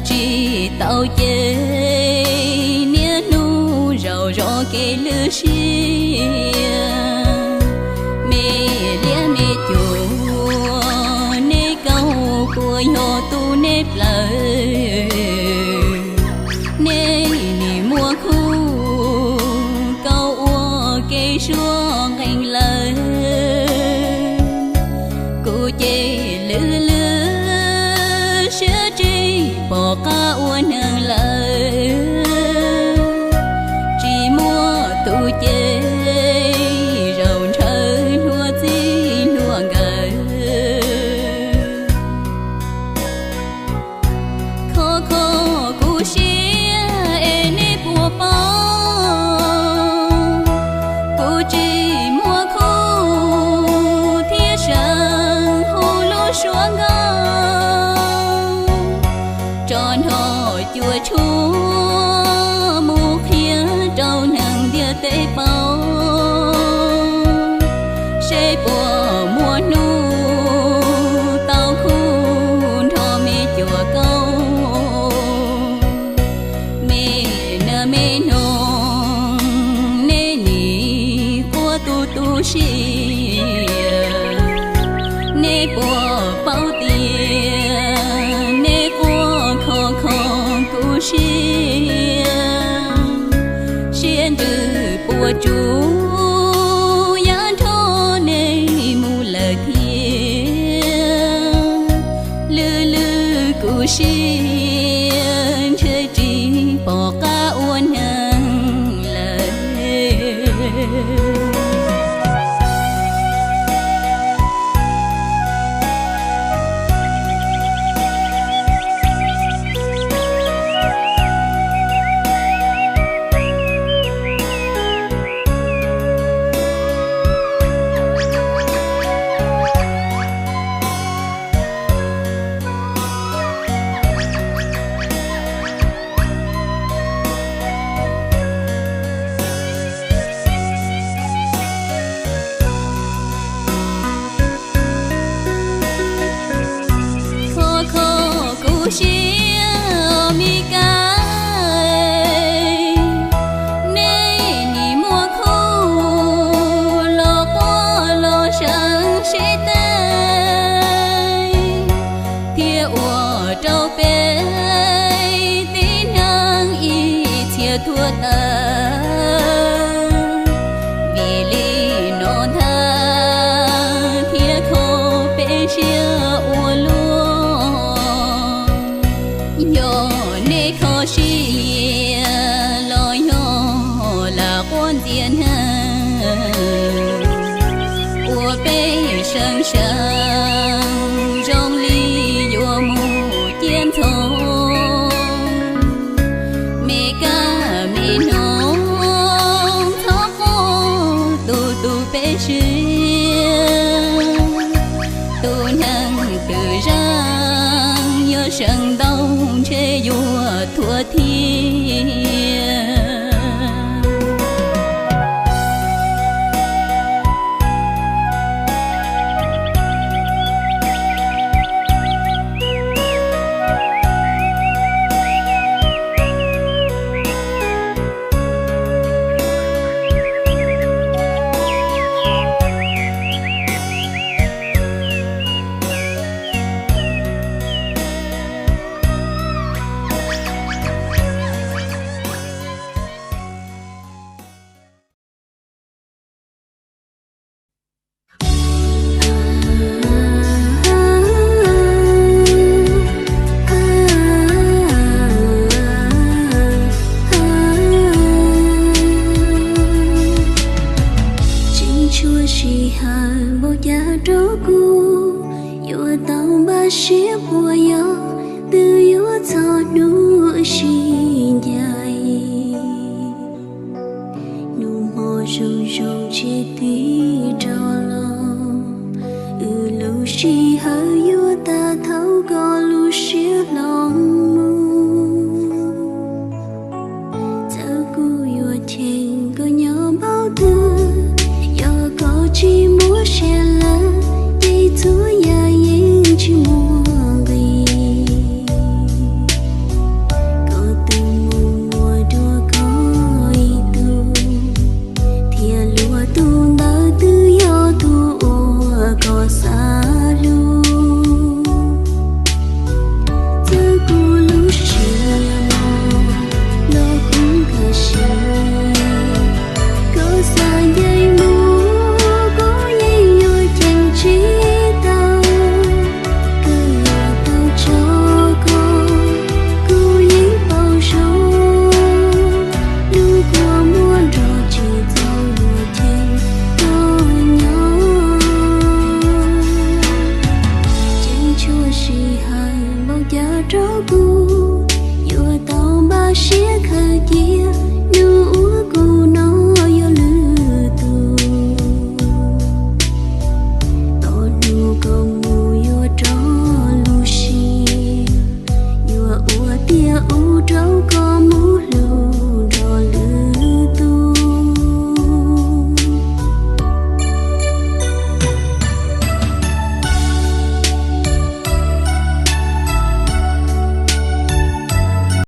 Tsis tau ces niaj hnub zaum zov kev lwj siab. Me liab me cuam, neb kaug puas yog tu neb plawv? Neb nim muaj khuj, kaug ua kev suab nqees lawm. Kuv ces lwj lwj siab tsis pom qab ua neeg lawm. Tsis muaj tus ces zaum ntshaw hluas txij hluas nkawm. Khov kho kuv siab es neb puas paub, kuv tsis muaj khuj thiab seev hu lub suab nkauj. Tso nrho cuaj tshuaj mus qhia rau neeg ntiaj teb paub, seb puas muaj hnub tau khuj nrho me cuam kaug. Me nab me noog, neb nim quaj tu tu siab, neb puas paub tias neb quaj khov kho kuv siab? Siab ntsws puas tsuaj yav nrho neb mus lawm thiab. Lwj lwj kuv siab ntshe tsis pom qab ua neeg lawm. Khov kho kuv siab Mes Kas, neb nim muaj khuj los quaj los seev siab tag, thiab ua rau peb tib neeg ib txhia tuag tawm. Vim li no ntag thiaj kho peb siab ua luaj. Yog neb kho siab los yog lam quaj ntxias neeg, ua peb seev seev zoo li yuav mus ciaj ntxhov. Me Kas me noog, txhob quaj tu tu peb siab. Tus neeg twm zeej yuav seev ntau ntshe yuav thuav thiab. Yog rau kuv, yuav tau npaj siab khaws cia, hnub